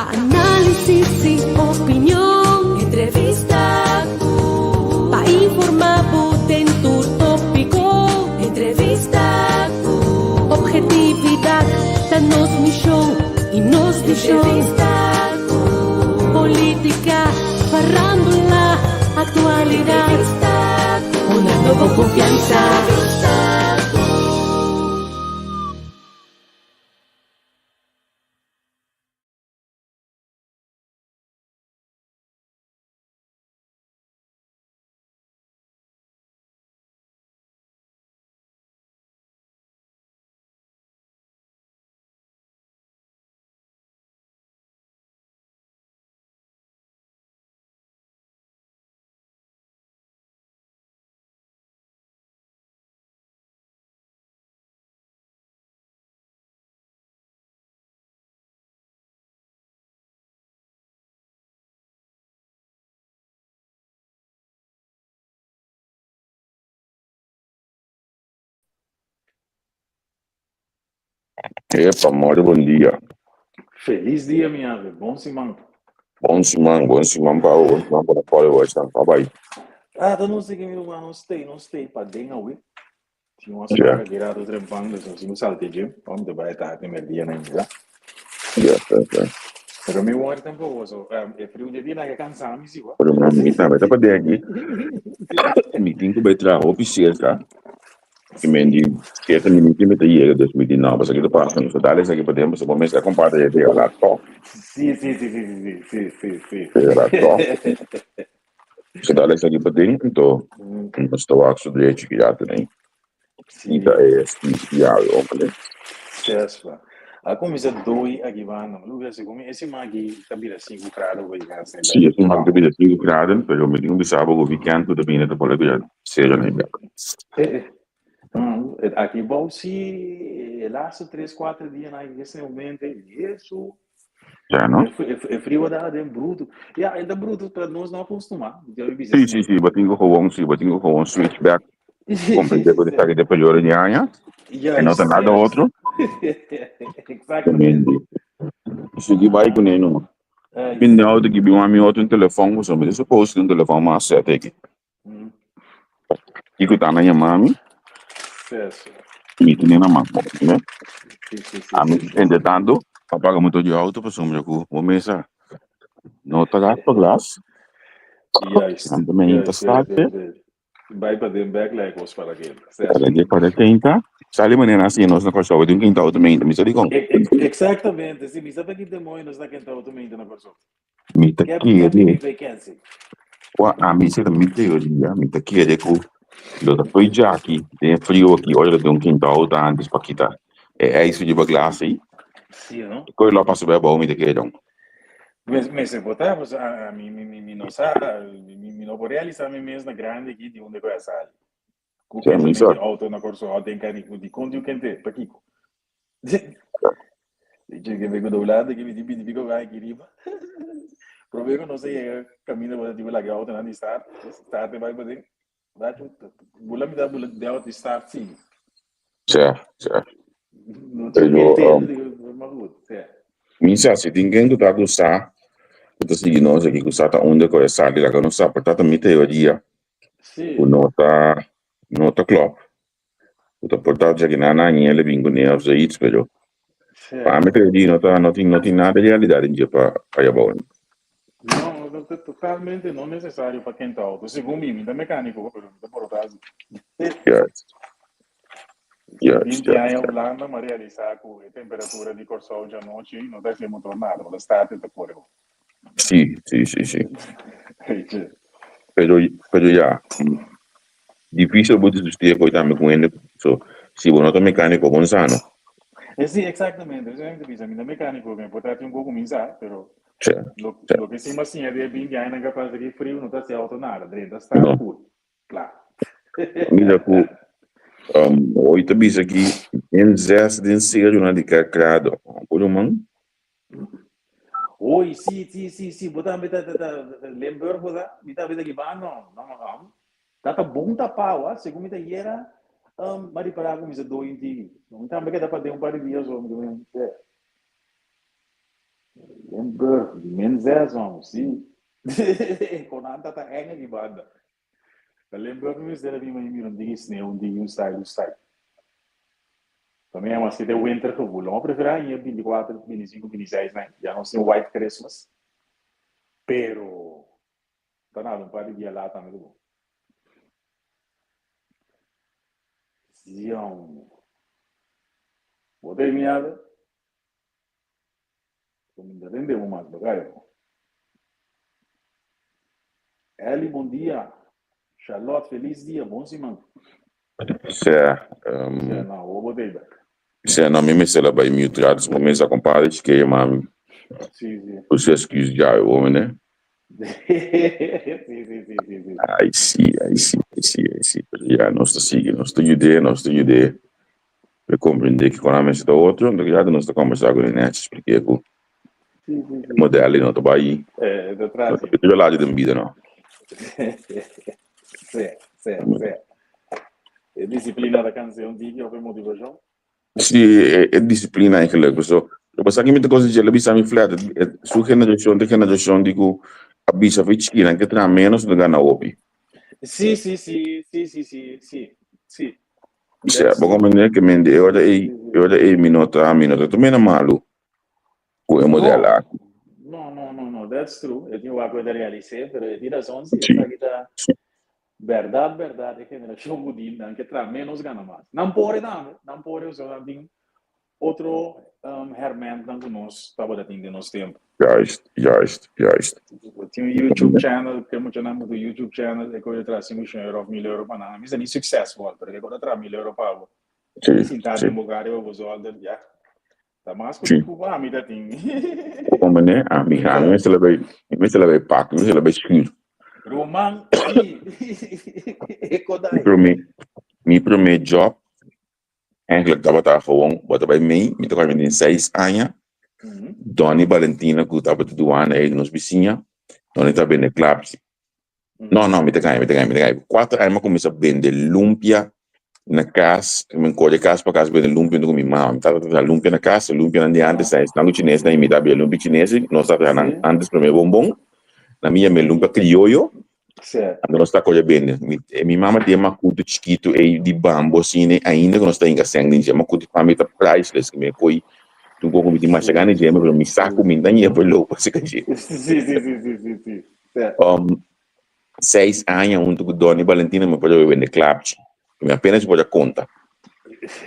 Pa análisis i opinion, entrevista ku. Pa informá bo den tur tópiko, entrevista ku. Obhetividat ta nos mishon i nos vishon. Entrevista ku. Polítika, farándula, aktualidat. Entrevista ku. Hunando bo konfiansa. Entrevista ku. Epa, more bon dia. Feliz dia, mi ave. Bon siman. Bon siman pa bo, bon siman pa followers nan. Pa bai. Ah, ta nos sigui mi ruman, nos stay, nos stay pa den awe. Tin un aspraak aki rato trempan, dus nos tin salta e gym. Om te bai tardi merdia na insa. Ja, ja, ja. Pero mi word tampoco, so e friu dje dia na cansa mi si wa. Pero mi mi tambe ta pa den aki. Mi tin ku bai traha hopi serka. I men di siete minuut mi ta yega, dus mi di no, pasobra ki ta pasa? Mi dal esaki pa den, pasobra bo mester a kompadre e yega laat tòg. Si, si, si, si, si, si, si, si. Yega laat tòg. So dal esaki pa den, anto nos ta wak su drechi ki ya tene. Si. Kita e yawe open. Sespa. A kuminsá doi aki banda. Mi lo bisa ku mi e siman aki ta bira sinku grado pa yega hasta Si, e siman aki ta bira sinku grado, pero mi tin ku bisa bo ku weekend ku ta bini ta por bira serio na bek. Aki bou si e laatste tres kuater dianan aki esei momento Jesu. Ya, no? E frio a daba den bruto. Ya, e ta bruto, pero nos no acostuma. Sí, sí, sí, bo tin ku gewoon, sí, bo tin ku gewoon switch back. Comprende ku esaki ta periodo di aña. E no ta nada otro. Exactamente. Sigui bai kuné numa. Bin den auto ki bin wak mi otro un telefon, pasobra mi ta suppose un telefon mas set aki. Kiko ta na yama mi? Mi tene na man. Ne? Ami, entretanto, a paga motor di auto pasobra ku bo mesa no ta raspa glas. Juist. Anto mi ta Juist, juist, start. juist, juist. Bai pa den bek like os para kenta. Para ke para kenta. Sali manera así nos na Kòrsou di un kenta auto meinta. Mi sa dikon. Exactamente. Si mi sa pa ki demoño nos ta kenta auto meinta na Kòrsou. Mi ta Kep kere. kep vakantie. Wa ami si ta mi teoria, mi ta kere ku lo ta poi djaki den e frio aki ora lo tin un kinta auto antes pa kita e ijs ku riba glas ei. Si no? Koi lo a pasa bai abou mi ta kere don. Mester por ta, pasobra ami mi mi mi no sa, mi mi no por realisa mi mes na grandi aki di unda ku a sali. Ku Si ami sa. pensamentu auto na Kòrsou a den kari ku dikon tiu kente, pakiko? Dicho que me doblando que mi tin pidi pico gai aquí riba. Prome cu nos a yega caminda bo ta tipo laga auto nan di start, start e bai paden. Racho bula mi ta bula de auto di start sigui. Sa, sa. No tin Pero, entiendo um, digo, maar goed, ja. mi sa si tin ken ku ta ku sa, ku ta sigui nos aki ku sa ta unda ku e sali laga nos sa, por ta ta mi teoria Sí. ku no ta no ta klop. Ku ta por ta djaki nan a ñele bin kuné of zoiets, pero pa mi creo di no ta no tin no tin nada de realidad den dje pa aya bou. No, no ta totalmente no necesario pa kenta auto. Segun mi, mi ta mecanico, pero mi ta por otro así. Juist. Juist, 20 juist. aña Hulanda, m'a realisa ku e temperatura di Kòrsou djanochi no ta hasi e motor nada, bo ta start e ta kore. Sí, sí, sí, sí. Weet je. Pero, pero ya, difícil bo discutí koe tambe ku hende. So, si bo no ta mecánico, bo no sa no. Sí, exactamente. Eso mi ta bisa. Mi ta mecánico, mi por trata un poco kuminsá, pero Sí, lo, sí. lo que sí m'a siña de 20 aña capaz de frío no ta hasi auto nada. Drenta start No. cool. Klaar. Mira ku um, hoy ta bisa ki den zes den serio na di grado. Por man? Oi, sí, sí, sí, sí. Bo tambe ta, ta, ta, Limburg, bo ta? Mi tambe ta kiba, no, no, no. Ta ta bon tapá, wa. Segun mi ta yera, um, m'a ripará ku mi sa doi un tiki. Mi tambe keda pa den un par di dia so, mi ta men, yeah. Limburg, min zes man, si. Konan ta ta eng di banda. Ta Limburg mi mester a bin mira un digi sneeuw, un digi un style, un style. Pa mi mas ke te winter gevoel. Lo prefera aña 24, 25, 26 nan. Ya nos tin white Christmas. Pero ta nada un par di dia laat tambe ta bon. Zion. Bo ta miada? Bo ta rende bo mas bagayo. Ellie, bon dia. Charlotte, feliz dia. Bon siman. Sea, Sea, no, bo bo ta bek. Sea, no, mi mester a bai mute rato, so bo mester a compadre chike yama mi. Si, si. Ku su excuse djawe, bo mene? Si, si, si, si, si. Ai si, ai si, ai si, ai si. Pero ya, nos ta sigui, nos ta yud'é, nos ta yud'é pa e komprendé kiko nan mester ta otro. Enton ya nos ta kombersá ku Ninette, splik'é ku e modèl ei no ta bai, Eh, ta no tras ta pidi relajo den bida no. Sí, sí, sí. E disiplina ta kansa un tiki òf e motivashon? Sí, e disiplina eigenlijk. Paso, lo pasa ki mi ta cosa dje, lo bisa mi flat, su generacion ta generacion di ku a bisa for chiki nan ke traha menos ta gana hopi. Sí, sí, sí, sí, sí, sí, sí, sí. Osea, bo comprende ke men di e ora ei, e ora ei mi no ta, mi no ta tumena malu ku e model aki. No, no, no, no, that's true. E tin wak ku e ta realis'é, pero e tin razon sí, esaki ta Berdad berdad e generacion cu tin nan ke traha menos gana mas. Nan pore tambe, nan pore pasobra nan tin otro hermentnan cu nos tabata tin den nos tempo. Juist, juist, juist. Bo tin un YouTube channel, ke muchanan bo tin YouTube channel e koe ta traha 500 euro of 1000 euro pa nan. Mi sa ni succesvol, pero ke koe ta traha 1000 euro pa bo. Sí, Sinta sí. den bo kar riba bo zolder, ya. Ta mas ku Sí. ku ami ta tin. Bo mane, ami, ami mester la bay, mi mester la bay pak, mi mester la bay schuur. Ruman, sí. E Mi kodai. prome, mi prome job eigenlijk tabata gewoon, bo ta bay mei, mi ta kòrda mi tin seis aña, Donny Valentina ku tabata duana ei nos bisiña, Donny ta bende klapchi. No, no, mi ta gaña, mi ta gaña, mi ta gaña. Kuater aña mi a kuminsá bende lumpia na kas, mi kore kas pa kas bende lumpia huntu ku mi mama. Mi tata ta traha lumpia na kas, e lumpianan di ántes ta esnan ku chinesnan imitá bia lumpia chines, nos ta traha nan ántes promé bonbon, nan mi yam'é lumpia krioyo, anto nos ta kore bende. Mi, mi mama tin e makutu chikitu ei di bambu asina ainda ku nos ta hinka sèn den dje. Makutu pa mi ta priceless, ku mi a koi un poko mi tin masha gana di dje, pero mi sa ku mi no ta ñe por lopa asina dje. Seis aña huntu ku Donny Valentina mi por a bende klapchi. Mi apenas por a konta.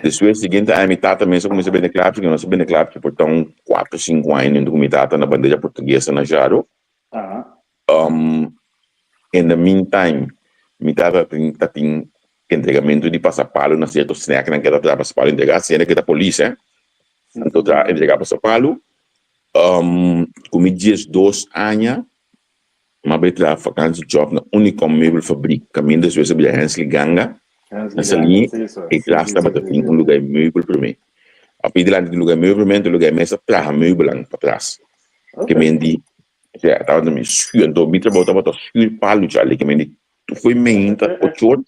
Despues siguiente aña mi tata mes a kuminsá bende klapchi, ku nos a bende klapchi por ta un kuater sinku aña huntu ku mi tata na Bandeja Portuguesa na Jaro. In the meantime mi tata tin ta tin entregamentu di pasapalu na sierto snacknan ke ta traha pasapalu entregá, siendo ke ta polis eh. Anto ta entregá pasapalu. Ku mi diesdos aña M'a bai traha vakantie job na Unicom Meubelfabriek, kaminda despues a bira Hensley Ganga. Na salí e tras tabata tin un lugar meubel promé. A pidi dilanti di lugar meubel promé, anto lugar mes a traha meubelnan patras. Ke men di, sea, tabata mi schuur, anto mi trabou tabata schuur palu chale, ke men di tur fo'i meinta ocho or,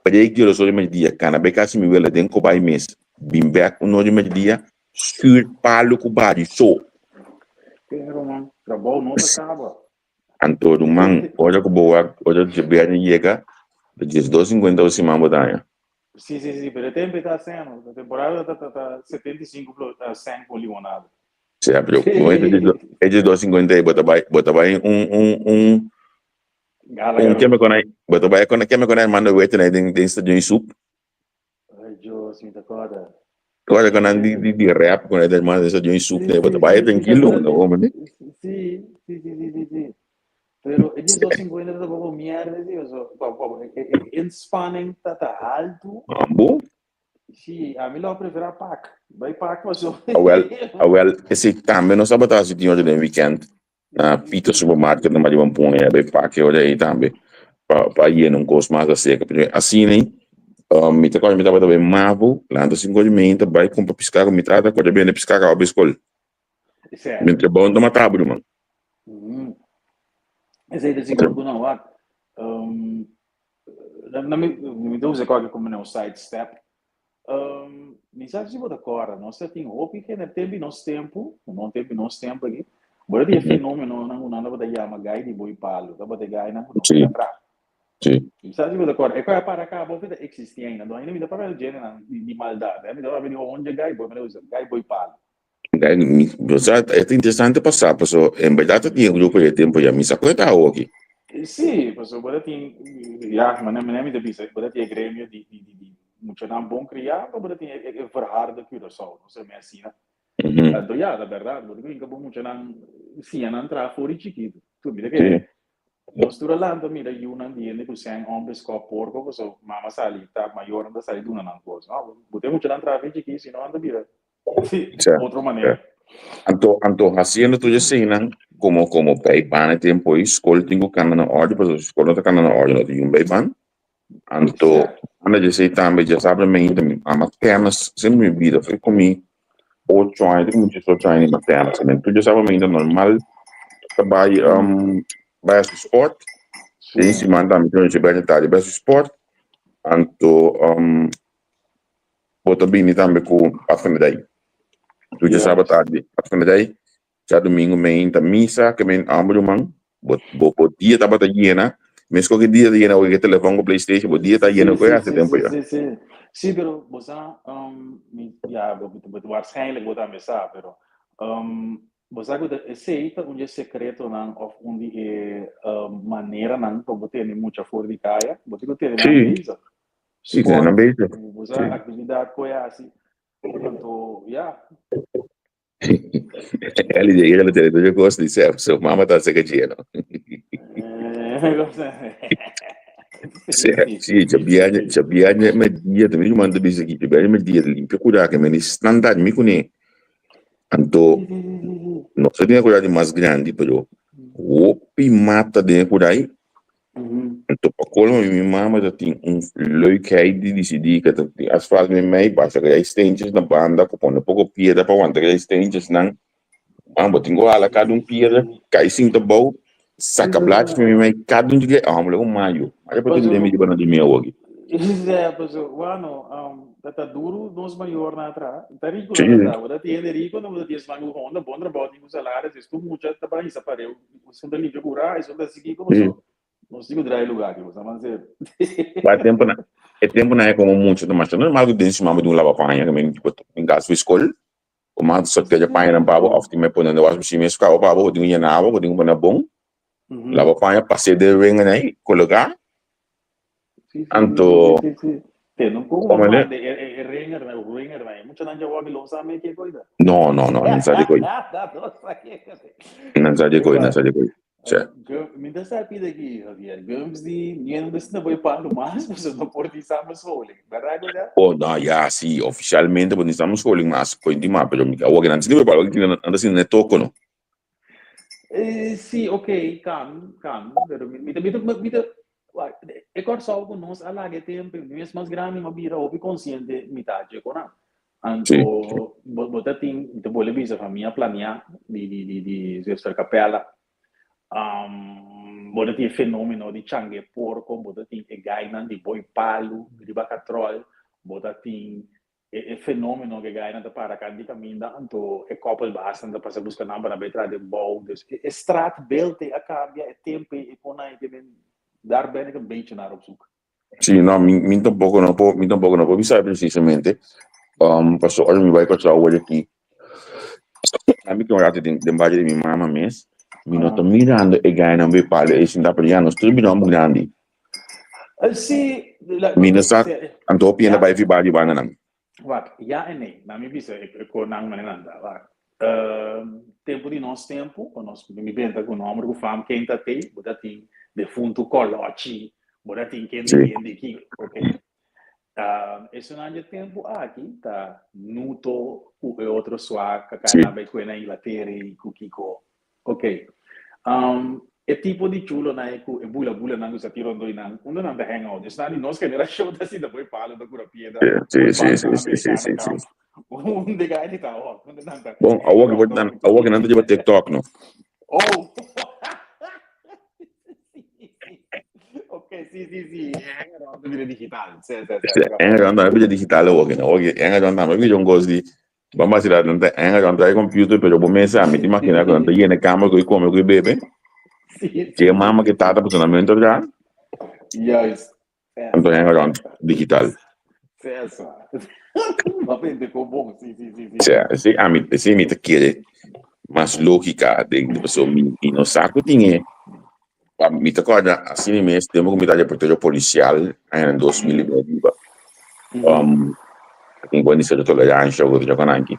pa dje ki ora di merdia, kana bai kasi mi wela den Kobai mes, bin bek un or di merdia, Schuur palu ku bari so. Pero ruman, trabou no ta kaba. Anto ruman, ora ku bo wak, ora dje yega, ta diesdos sinkuenta bo siman bo ta haña. Si, si, si, pero e tempo e ta asina, no. E temporada ta ta 75 cent ku limonada. Sea, pero e diesdos sinkuenta ei bo ta bai, bo ta bai un, un, un, un keme kon ai, bo ta bai keme kon ai manda wete na den den stadion Isoup. Ay Dios, mi ta corda. Corda con nan di di di rap con e man esa join soup ne, bota vaya tranquilo, no hombre. Sí, sí, sí, sí, sí, sí. Pero e dies 250 ta poco mierda, sí, so, pa, pa, e, e, e inspanning ta ta alto. Ambo? Sí, a mi lo prefera pak. Bai pak paso. Awel, awel, ese tambe nos tabata hasi tin otro den weekend. Na Pito Supermarket na Mariwan Pone ya bai pak e ora ei tambe pa pa yena un kos mas aserka. Pero asina ei mi ta kòrda mi tabata bai Mavo lanta sinku ora i meinta bai kumpra piská ku mi tata kòrda bende piská kaba bai skol. Mi trabou no ta mata bo ruman. Esei ta sigur ku no wak. Mi ta usa kòke komo un side step. Um, mi sa si bo ta kòrda, nos ta tin hopi hende tempu di nos tempu, no tempu di nos tempu aki, bo ta tin e fenomenonan ku nan tabata yama gai di boi palu, tabata e gainan ku no Sí. keda traha. Sí. Mi sa si bo ta kòrda, e kos a para kaba of e ta eksistí ainda, anto ainda mi ta papia di djentenan di maldat, mi ta papia di honde gai boi, mi ta bisa gai boi palu. Gai, mi, bo sa, e ta interesante pa sa, paso en bèrdat ta tin e grupo e tempu ya, mi sa ku e ta awoki. Sí, paso bo ta tin, ya, manera manera mi ta bisa, bo ta tin e gremio di di di di muchanan bon kriá, bo ta tin e e verharde Curaçao, no sé, mi asina. Anto ya, ta bèrdat, bo ta brinka bo muchanan siña nan traha for di chikitu. Tu mira ke nos tur a lanta mira yunan di hende ku sèn òmber skòp porko pasobra mama sali ta mayornan ta sali duna nan kos. No, bo tin muchanan traha for di chikit si no nan ta bira otro manera. Anto, anto hasiendo tur eseinan komo komo bijbaan e tempo ei skol tin ku kanda na òrdu pasobra si skol no ta kanda na òrdu no tin yun bijbaan. Anto anda dje esei tambe dje sabra mainta mi mama tènis semper mi bida foi ku mi ocho aña te ku mi diesocho aña mi tènis amen tur dje sabra mainta normal ta bai bai hasi sport den siman tambe tin nochi bai tardi bai hasi sport anto bo ta bini tambe ku afgemidai tur dje sabra tardi afgemidai Djadumingu meinta misa ke men amber ruman bo bo bo dia tabata yena meskos ke dia ta yena ku e telefon ku playstation bo dia ta yena ku e hasi tempo ya. Sí, sí, sí. Sí, pero bo sa um, mi, ya, bo, bo, waarschijnlijk bo tambe sa, pero um, bo sa ku ta esei ta un di e sekretonan òf un di e um, maneranan pa bo tene mucha for di kaya, bo tin ku tene nan bezig. Sí, tene nan bezig. Bo sa aktividat ku e hasi. Anto, ya. Eli llega la tele tuyo cos dice, su mama ta seca lleno. Sí, sí, chabiaña, chabiaña me dia, te mi manda bisa aquí, chabiaña me dia limpia cura que me ni standard mi cune. Anto, no se tiene cura di mas grandi, pero hopi mata den cura ahí. Anto pa colmo mi mama ta tin un leukheid di dicidi que ta tin asfalt mi mei basta que hay steentjes na banda cu pone poco piedra pa wanta que hay steentjes nan man bo tin cu hala cada un piedra cay sinta bou saca blachi mi mei cada un di hombre un mayo mayo pa tin den mi di banda di mi awoki. Sí, paso, bueno, um, ta ta duro nos mayor na atra. Ta rico na atra. Bo ta tiene rico, no bo ta tiene smango honda, bon trabao, tin un salario, si tu mucha ta para hisa pareu. Esun ta limpia kura, esun ta sigui como so. Nos tin ku draai lugar aki, bo sa man ser. Ba tempo na, e tempo na e como mucho ta masha normal ku den siman bo tin un laba paña, ku men tin gas fi skol, ku mas sot keja paña nan pa bo of tin me pone na wasmachine mes kaba pa bo, bo tin ku yena awa, bo tin ku pone bon, laba paña, pas'é den ringen ei, koloká. Sí, sí, Anto, sí, sí, sí. Te no como Como mande ne? e e e ringer na ringer na mucha nan jawa lo sa me ke koida. No, no, no, nan sa di koi. No sa ke. Nan sa di koi, nan sa di koi. Sí. Mi ta sa pida aki, Javier. Gums di niente bes na boy palo mas, pues no por di samenscholing. Verdad ko ya? Oh, no, ya, sí, oficialmente por di samenscholing mas, koi di ma, pero mi awor ke nan si di boy palo, nan ta sinti net toko no. Eh, sí, ok, kan, kan, pero mi, mi, mi, mi, mi, e Kòrsou ku nos a laga e tempu, mi mes mas grandi mi a bira hopi konsiente mi ta haci ku nan. Anto bo, bo ta tin, mi ta bolbe bisa famia planiá di, di, di, di Zuster Capella. Um, bo ta tin e fenomeno di changue porko, bo ta tin e gainan di boi palu riba katròl, bo ta tin E fenomeno ku e gainan ta para kant di kaminda anto e koppel baasnan ta pasa buska nan pa nan bai traha den bou. Dus e straatbeeld ei a kambia, e tempu ei e kon nan ei te men daar ben ik een beetje naar op zoek. Sí, no, mi, mi tampoco no por, mi tampoco no por bisa precisamente. Um, paso ora mi bai Kòrsou awor aki, ami tin un rato den, den bario di mi mama mes, mi no ta mirando e gainan bai palo ei sinta, pero ya nos tur bira homber grandi. Sí, Mi no sa anto hopi hende bai fi bario banda nan. Wak, ya en nee. Na mi bisa e ko nan manera nan ta. Wak, tempu di nos tempu, ku nos mi benta ku nomber ku fam ken ta tei, bo ta tin defuntu Kolochi, bo ta tin ken di ken di ki. Ok. Esunnan dje tempu aki ta Nuto ku e otro swa ka kai nan bai kue na Inglatera i ku kiko. Ok. E tipo di chulonan ei ku e bula bulanan ku sa tira rondó di nan, unda nan ta hang out? Esnan di nos generashon ta sinta poi palu ta kura piedra, poi palu ta amerikana kamp. Unda e gai ta awor? Unda nan ta? Bon, awor ki nan, awor ki nan ta riba TikTok no. Oh! Ok, Sí, sí, sí. Hangaround ta bira digital. Sí, sí, sí. Sí, hangaround tambe bira digital awor ki no. Awor ki hangaround tambe bira un kos di Ban basila nan ta hangaround trae computer pero bo mesa mi ta imagina ku nan ta yena kamer ku e kome ku e bebe. Sí, sí. Ke mama ke tata pasobra nan mester traha. Juist. Anto hangaround digital. César. Ma pente ko bon. Sí, sí, sí, sí. Sea, esei ami, esei mi ta kere mas lógica den pasobra mi mi no sa ku tin e pa mi ta kòrda asina mes tempu ku mi ta reportero polisial añanan 2000 i riba. Um, tin ku di toleransha ku otro konan aki.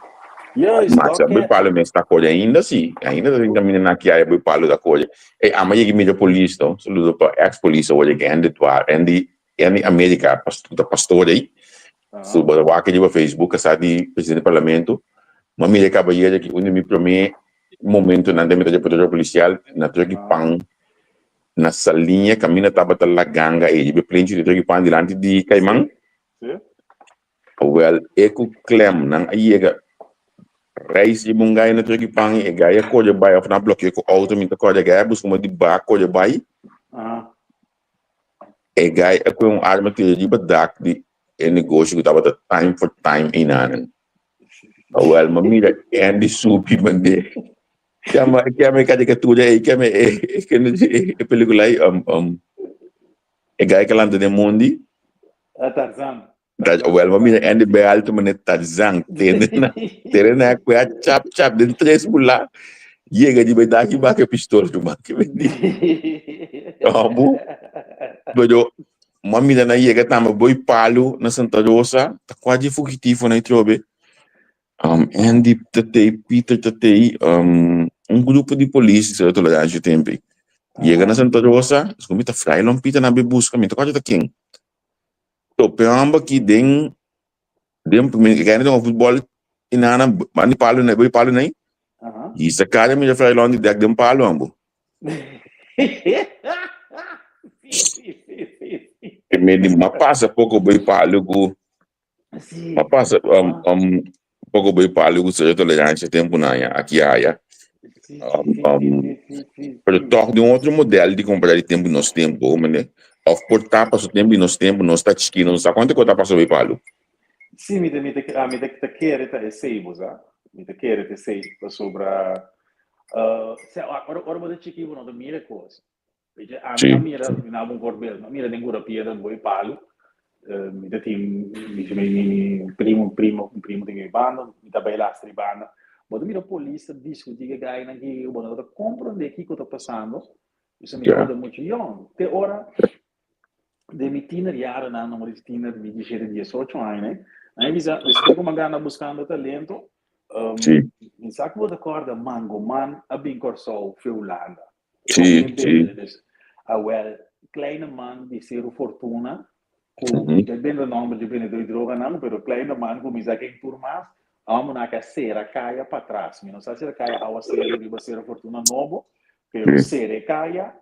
Juist, Mas dat boy ke. palo mes ta kore ainda si, ainda ta tin kaminda na kia boy palo ta kore. Ey, ama yega mira polis no, saludo pa ex polis awor yega Andy Duarte, Andy Andy America, ta pastor ey. Su bo ta wak riba Facebook a sa di presidente di parlamento. Ma mira e kabayero aki un di mi prome momentonan den mi ta reportero polisial na truck di pan na Saliña kaminda tabata la ganga ey riba e plenchi di truck di pan dilanti di Caiman. Awel e ku Clem nan a yega reis riba un gai na truck di pan e gai a kore bai of nan a blokia ku auto mi ta kòrda e gai a buska un di bak kore bai. E gai a kue un arma tira riba dak di e negoshi ku tabata Time for Time einanan. Awel mi a mira Andy subi mand'é kema kema e karikatura ei kema e e pelikula ei e gai ku a lanta den mondi. Tarzan. Wel mi a mira Andy bai alto manera Tarzan tene na tene na kue a chap chap den tres bula yega riba e dak i baka e pistol ruman ke bendí. Amo pero mi a mira nan yega tambe boy palu na Santa Rosa ta kua di e fugitivonan atrobe Andy ta tei Peter ta tei un grupo di polis di Tolerancia tempo ei yega na Santa Rosa esaki mi ta Frailon Peter nan a bin buska mi ta kòrda ta ken. Tope hòmber ki den den mi kende den futbòl i nana manda di palu nai bai palu nai i sa kara mira Frailon di dèk den palu ambo. E mi di m'a pasa poko bai palu ku m'a pasa poko bai palu ku sero tolerancia tempu nan ya aki aya. Pero tòg den un otro modèl di kompara di tempu di nos tempu mende òf por ta paso tempu di nos tempu nos ta chikí nos no sa kuantu kos ta pasa bay palu. Sí, mi ta mi ta mi ta kere ta esei bo sa, mi ta kere ta esei pasobra ora ora bo ta chikí bo no ta mira e kos. Weet je, ami a mira, mi na un voorbeeld, mi a mira den Gura Piedra boy palu, mi ta tin mi mi mi primo primo un primo tin mi banda, mi ta bai lastra e banda. Bo ta mira polis ta diskutí ku e gainan ki bo no ta komprondé kiko ta pasando, pasobra mi tabata muchu yòn. Te ora den mi tiner yarennan, no di tiner, mi diesshete, diesocho aña, nan a bisa, despues ku mi a gana Buscando Talento, mi sa ku bo ta kòrda Mango Man a bin Kòrsou fe Hulanda. Sí, sí. Dus, awel, kleine man di Seru Fortuna, ku mi ta bende nomber di bendedor di droganan, pero kleine man ku mi sa ken tur mas, amo na ka sera kaya patras. Mi no sa si ta kaya Awa Seru riba Seru Fortuna nobo, pero sera e kaya,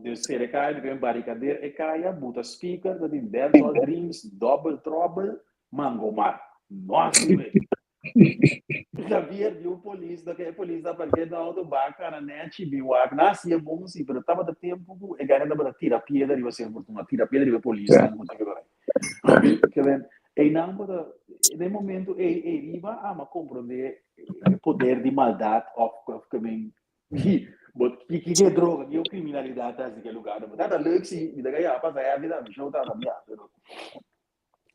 dus sera e kaya, mi barikader e kaya, buta speaker, ta tin Dancehall Dreams, Double Trouble, Mango Man. No hasi wey. Javier di un polis lo ke e polis a parke den auto ba kana nechi bin wak nan hasi e bon si pero tabata tempo ku e gana tabata tira piedra riba Señor Fortuna tira piedra riba e polisnan ku ta kibra ke men einan bo ta den momento ei ei riba ama komprende e poder di maldat of of ke men bo ki ki ke droga ki kriminalidat ta hasi ke lugar bo ta leuk si mi ta kaya pasa heavy tambe show ta tambe pero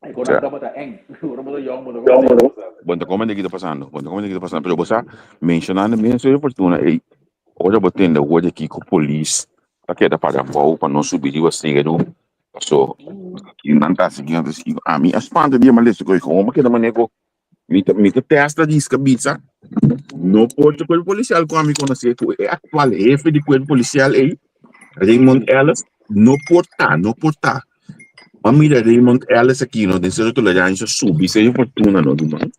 E kon nan tabata eng. Ora bo ta yong, bo ta komo bo sa. Bo ta komo di ki ta pasando, bo ta komo di ki ta pasando. Pero bo sa, menshonando mes Señor Fortuna, ey, ora bo tende hoor di kiko polis ta keda paga bou pa no subi riba seru, paso nan ta hasi nan ta hasi. Ami a spanta dia mi a lesa ku e keda manera ku mi ta mi ta testa riska bisa, no por ta kuerpo polisial ku ami konosé ku e aktual hefe di kuerpo polisial ey, Raymond Ellis, no por ta, no por ta. Bo a mira Raymond Ellis aki no den Sero Tolerancia subi Señor Fortuna no ruman.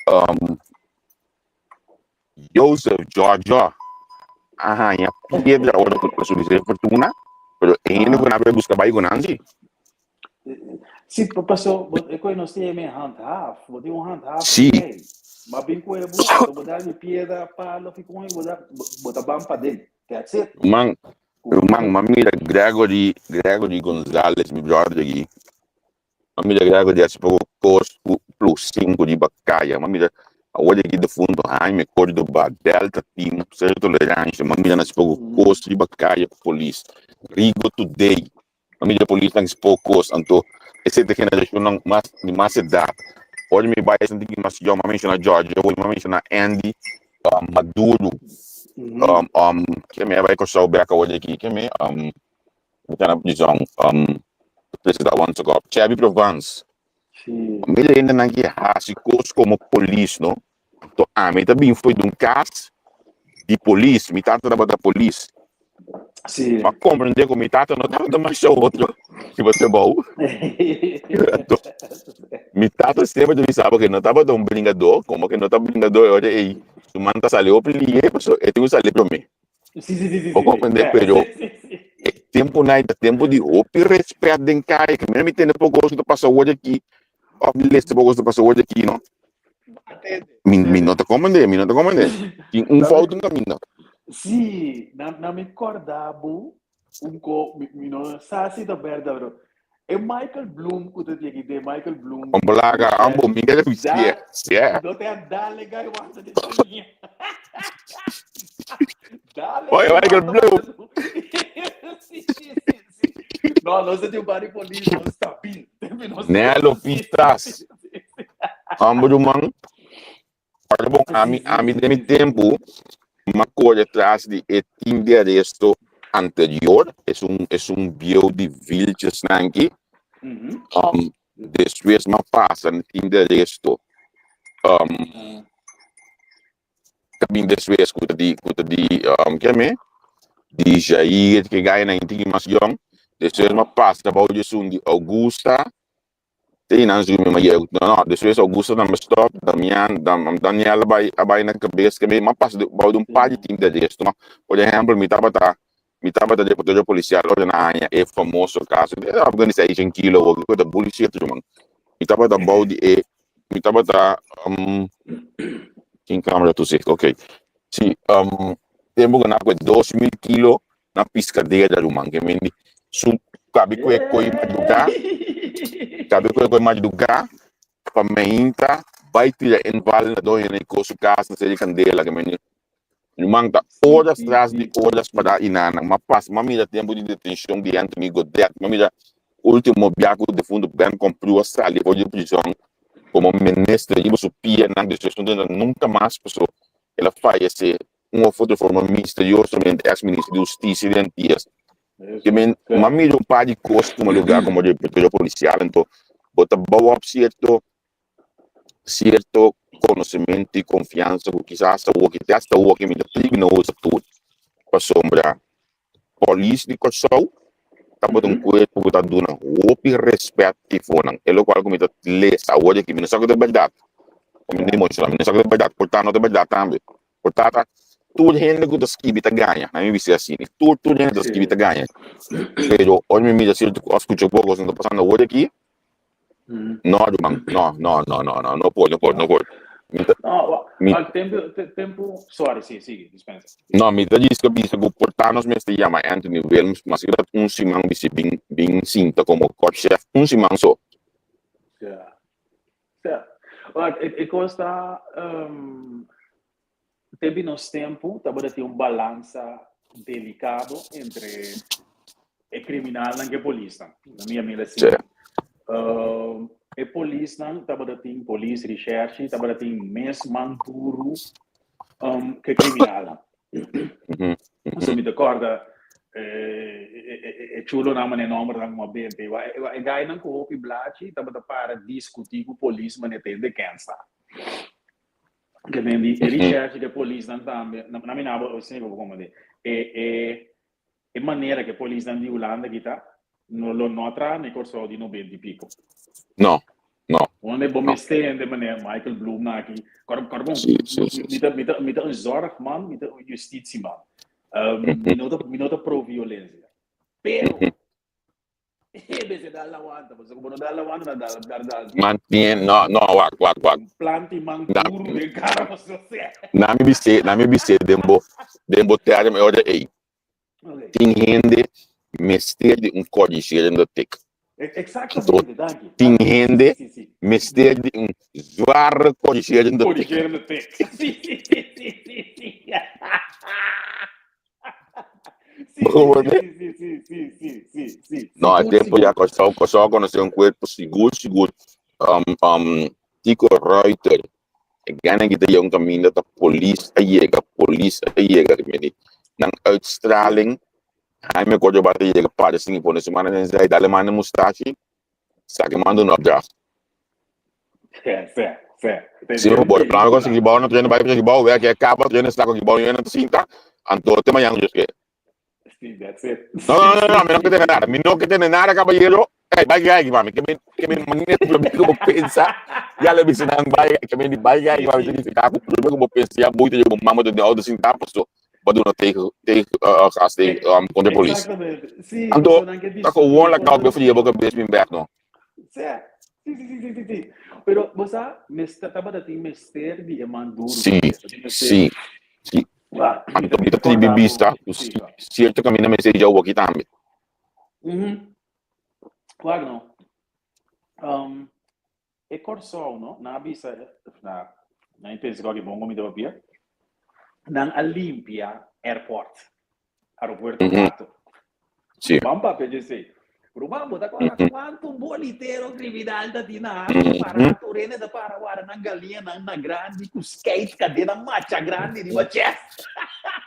Um, Joseph Jojo a haña piedra ora ku a subi Señor Fortuna, pero e hende ku nan a bai buska bai ku nan si. Sí, paso, bo, e koe nos tin e handhaaf, bo tin un handhaaf Sí. ei. Ma bin koe bo, bo da di piedra, palo, ki kon, bo da, bo ta ban paden. That's it. Man. Ruman, m'a mira Gregory, Gregory Gonzalez, mi brother aki. M'a mira Gregory haci poco cos cu plus cinco riba caya. M'a mira awor aki defunto Jaime Cordoba, Delta Team, Cero Tolerancia. M'a mira nan haci poco cos riba caya cu polis. Rigo Today. M'a mira polisnan haci poco cos. Anto esey ta generacionnan mas di mas edad. Ora mi bay esnan tin mas yong, m'a menciona George, m'a menciona Andy Maduro. Ke mi a bai Kòrsou bèk awor di aki, ke mi mi ta na prizòn, presentá wan sokòp, Chevy Provence. Mi ta hendenan ki hasi kos komo polis no, anto ami ta bin for di un kas di polis, mi tata tabata polis. Mi a komprendé ku mi tata no tabata masha otro riba trabou. Anto mi tata semper ta bisa bo ke no tabata un bringadó, komo ke no ta bringadó e ora ei su man ta sali hopi lihe pasobra e tin ku sali promé. Bo komprendé? Pero e tempunan ei ta tempu di hopi rèspèt den kaya, ke mi tende poko kos ku ta pasa awor aki òf mi lesa poko kos ku ta pasa awor aki no. Mi mi no ta komprendé, mi no ta komprendé. Tin un fout un kaminda. Sí, na na mi kòrda bo un ko mi mi no sa si ta bèrda pero e Michael Bloom ku ta yega de Michael Bloom. Omblaga ambo mi kere sie sie. No te dale gai wanta di tenía. Dale. Oye Michael Bloom. Sí, sí, sí, sí. No, no se tin un par di polis, no stabil. Nelo Pistas. Ambo ruman. Ora bon, ami, ami den mi tempu, m'a kore tras di e team di aresto anterior, esun, esun bieu di Vilches nan aki. Despues m'a pasa na team di aresto, ta bin despues ku ta di, ku ta di, kiami? Di Jair, ke gaya nan tin mas yong. Despues m'a pasa bou di esun di Augusta. Te nan su mi ma no no despues Augusto tambe stop Damian Dam Daniel a bai a bai na kabes ke mi m'a pasa bou di un par di team di aresto ma por ehempel mi tabata mi tabata reportero policial ora nan haña e famoso caso di Afghanistation kilo awor ku ta bullshit ruman mi tabata bou di e mi tabata tin camera toezicht ok si tempo ku nan a kohe 2000 kilo na piscadera ruman ke mindi su kabi ku e koi madruga kabi ku e koi madruga pa meinta bai tira inval na doño na ko su kas na seri kandela ke mindi ruman ta horas tras di horas para inana ma pas ma mira tempo di detenshon di Anthony Godet ma mira ultimo bia ku defunto Ben Komprue a sali for di prison komo minister riba su pianan despues no tende nunka mas paso el a fayese un of otro forma misteriosamente ex minister di Husticia di Antillas. Ke men, m'a mira un par di kos tuma lugar como reportero policial, anto bo ta bou op cierto cierto conocimento y confianza cu kisas hasta awoki, te hasta awoki mi ta tribi no usa tur pasobra Polis di Kòrsou tabata un kuerpo ku ta duna hopi rèspèt tifonan. E lokual ku mi ta lesa awor aki, mi no sa ku ta bèrdat. Mi no emoshoná, mi no sa ku ta bèrdat, por ta no ta bèrdat tambe. Por ta ta tur hende ku ta skibi ta gaña, na mi bisa asina. Tur tur hende ta skibi ta gaña. Pero ora mi mira sierto kos, skucha poko kos ku ta pasando awor aki, No, ruman, no, no, no, no, no, no por, no por, no por. Mi ta, No, mi, al tempo, te, tempo, sorry, sí, sigue, dispensa. no, mi ta djis ka bisa ku por ta nos mester yama Anthony Williams, mas ki dat un siman bisi bin, bin sinta komo korpschef, un siman so. Ja. Ja. Wak, e, e kos ta, um, te bi nos tempo tabata tin un balansa delicado entre e criminalnan ku e polisnan. Na mi amiga Sí. E polisnan tabata tin polis recherche tabata tin mes man duru um, ku e criminalnan. So mi ta korda eh, e, e, e, e chulonan mane nombernan kuma bente. E, e gainan ku hopi blachi tabata para diskutí ku polis mane tende kensa. Ke men di e recherche ke polisnan tambe, na, na mi nabo, o sine ko como de, e, e, e manera ke polisnan di Hulanda kita, no lo no traha na e Kòrsou di 90 i piko. No, no. Wanneer bo No. mester hende manera Michael Bloom na aki, kor, kor bon, Sí, sí, sí, mi sí. ta, mi ta, mi ta un zorgman, mi ta un justitieman. Mi no ta, mi no ta pro violencia. Pero, E mester dal lawanta, pasobra ku bo no dal lawanta, nan dal dal dal. Mantien, no, no, wak, wak, wak. Planti man Na, duru den kara pasobra sea. na mi bis'é, na mi bis'é den bo, den bo term e ora ei. Tin hende mester di un corrigerende tik. Exactamente, danki. Tin hende mester di un zware corrigerende tik. Corrigerende tik. Sí, sí, sí, sí, sí, sí. Sí, sí, sí, sí, sí, sí, sí, sí. No, e tempo ya Kòrsou, Kòrsou a konosé un kuerpo sigur, sigur. Um, um, Tico Ruiter, e gana ki ta yega un kaminda ta polis a yega, polis a yega, ki meni nan uitstraling, Jaime Cordoba ta yega para sin i pone su mano den zij, dale mano mustachi, saki manda un opdracht. Fe, fe, fe. Si bo plano con gebouw no train bai gebouw werk e caba train sta con gebouw yena sinta anto te mañana Dios ke. Sí, that's it. No, no, no, no, mi no ke tene nada. Mi no ke tene nada, caballero. Hey, bai gai, mami. Ke men, ke men manera ku probeer ku bo pensa. Ya le bisa nan bai, ke men di bai gai, mami. Te significa ku probeer ku bo pensa ya boete je bo mama de auto sinta paso. Bo duna tegen, tegen, gas tegen, kontra polis. Exactamente. Sí, Anto, pasobra nan ke ta gewoon discuti la kau be fria bo kabes min bek no. Sí, sí, sí, sí, sí, sí. Pero bo sa, mester tabata tin mester di e man duru Sí, tambe. Tin mester. sí, sí. Wa, mi Anto ta, mi mi ta ta tribi kòrda bo. bista ku Sí, wa. sierto kaminda mester djou aki tambe. Mhm. Wak no. Um, e Kòrsou no, nan a bisa, na, nan pensa ku aki bon ku mi ta papia, nan a limpia airport, aeropuerto Mhm. Hato. Sí. Ban papia dje esei. Ruman, bo ta kòrda kuantu bolitero kriminal ta tin na Hato pará, tur hende ta para wara nan galiñanan na grandi ku skeit kadena macha grandi riba chest.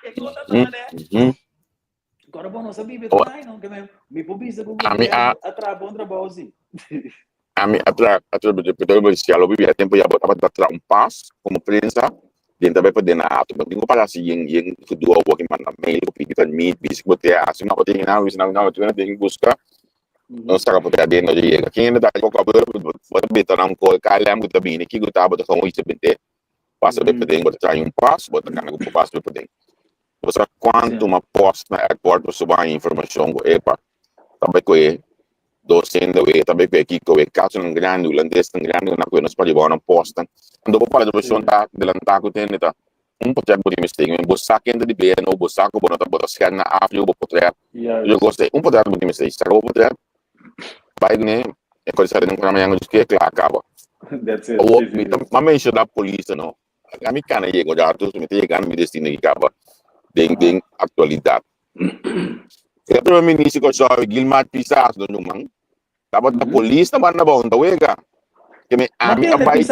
E kos ta tuma, ne? Agora bo no sa bibe Oh. tanai no, ke men mi por bisa ku Ami a a traha bon trabou si. Ami a tra a tra pero policial lo bibi a tempo ya bo tabata tra un pas como prensa den ta bai pa den na ato bo tin ku para si yen yen gedoe awor ki manda mail ku pidi permit bisa ku bo te hasi no bo tin nada bisa no bo tin buska no saka por te aden no yega ken ta poko a bo bo ta beta nan ko KLM ku ta bini kiko ta bo ta gewoon isa bente pasa bai paden bo ta traha un pas bo ta kana ku bo pas bai paden. Bo sa kuantu ma post na airport pasobra bo haña informashon ku epa ta bai kohe dos hende awe, ta bai kohe kiko awe, kasonan grandi, hulandesnan grandi ku nan kohe nos pariba nan postnan. Anto bo pala informashon ta delantá ku tende ta un potrèt bo tin mester, bo sa ken ta di BNO, bo sa ku bo no ta bo ta skèr na Afrika bo potrèt, tur e kos ei, un potrèt bo tin mester, saka bo potrèt bai kuné e kos sa den un mañana djis kla kaba. Awor mi ta menshoná polis no. A mi kana yega un rato, mi ta yegando mi destino ki kaba den den aktualidat. E primer minister Kòrsou Gilmar Pisas don Ruman tabata polis na banda abou ta wega. Ke mi ami a bai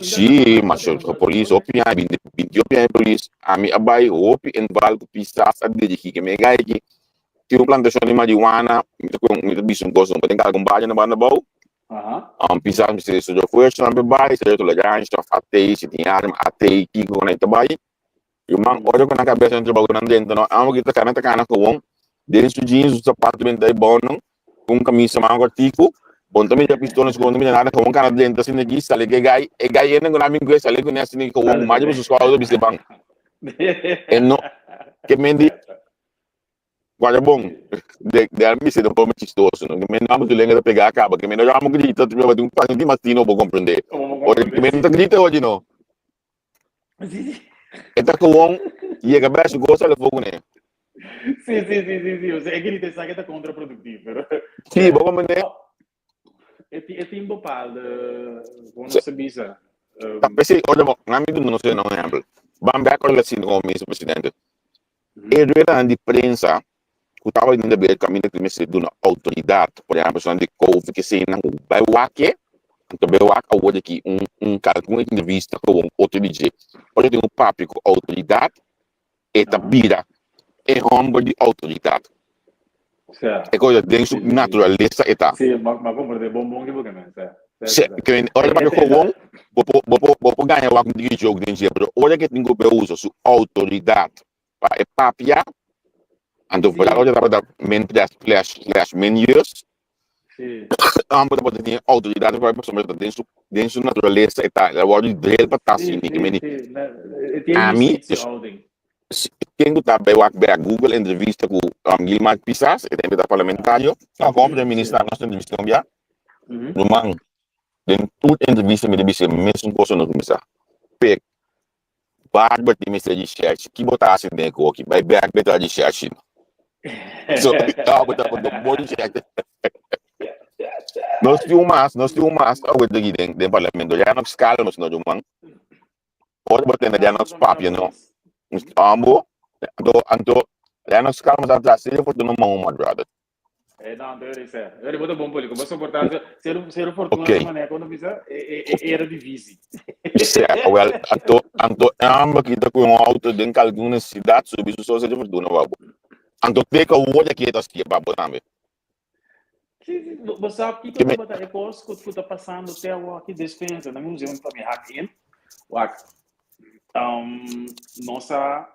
Si, ma polis hopi aña binti binti hopi aña polis ami a bai hopi en val ku Pisas a dirigí ke mi e gai aki tin un plantashon di marihuana mi ta mi ta bisa un kos no tin algun bario na banda abou Pisas mester estudia fuerza nan pe bai, seria tolerancia of atei, si tin arma, atei, kiko ku nan ta bai. Ruman, ora ku nan kabesa nan trabou ku nan drenta no, amo ki ta kana ta kana gewoon den su jeans, su sapato ben ta e bon nan, ku un kamisa man kortiku, bon ta mira pistola, bon ta mira nada, gewoon kana drenta asina aki, sali ku e gai, e gai enen ku nan bin ku e sali kuné asina aki gewoon, mas riba su skouder bisa e ban. E no, ke men di. Guarda bon, de de a misi de forma chistoso, no? Que men amo tu lenga ta pega acaba, que men no amo grita, tu beba un pan di mastino bo comprende. Ora que men ta grita hoje no. E ta gewoon yega bij su gosa le fogo ne. Sí, sí, sí, sí, sí. O sea, e grita esaki ta contraproductief, pero Sí, bo comprende? E tin, e tin bepaalde, hoe no se bisa. Ta p'esei, ora bo, mi duna nos un ehempel. Ban bek ora el a sinti como minister presidente. E ruedanan di prensa ku tabata den deber kaminda ku mester duna outoridat, por ehèmpel esnan di Covid ke eseinan ku bai wak e, anto bai wak awor di aki un un kalkun entrevista ku un otro di dje. Ora tin un papia ku outoridat e ta bira e hòmber di outoridat. E cosa den su naturalesa e ta. Si, ora papia gewoon bo por bo por bo por gaña wak un tiki joke den dje, pero ora ke tin ku por usa su outoridat pa e papia, anto por ora tabata min tres slash slash min yus, ambo tabata tin e outoridat pa pasobra ta den su den su naturalesa e ta, el a wòrdu drill pa ta asina, ke meni ami Ken ku ta bai wak bek Google entrevista ku Gilmar Pisas, e tempu e ta parlamentario, no komo primer minister nos entrevista un bia, ruman den tur entrevista mi ta bisa e mesun kos nos kuminsá pek. Barber tin mester di shershi, ki bo ta hasi den e koki? Bai bek detrás di shershi. So, ta bo ta bo bo di shershi. Nos tin un mas, nos tin un mas awe aki den den parlamento. Ya nos calma, sino ruman. Ora bo tende ya nos papia no. Ambo, anto anto ya nos calma ta ta serio fortuna man my brother. Eh, no, pero is eh. Eri bota bom público, basta soportar ser ser fortuna Ok. maneira quando bisa e e era difícil. Certo, well, anto anto amba kita ku un auto den kalkun necesidad subi su so serio fortuna babo. Anto teka woord aqui ta skia babo tambe. Sí, sí, bo bo sabe kiko Que me tabata e kos ku ku ta pasando te awor aki despensa. Na mi museum pa mi hak in. Wak, um, nos a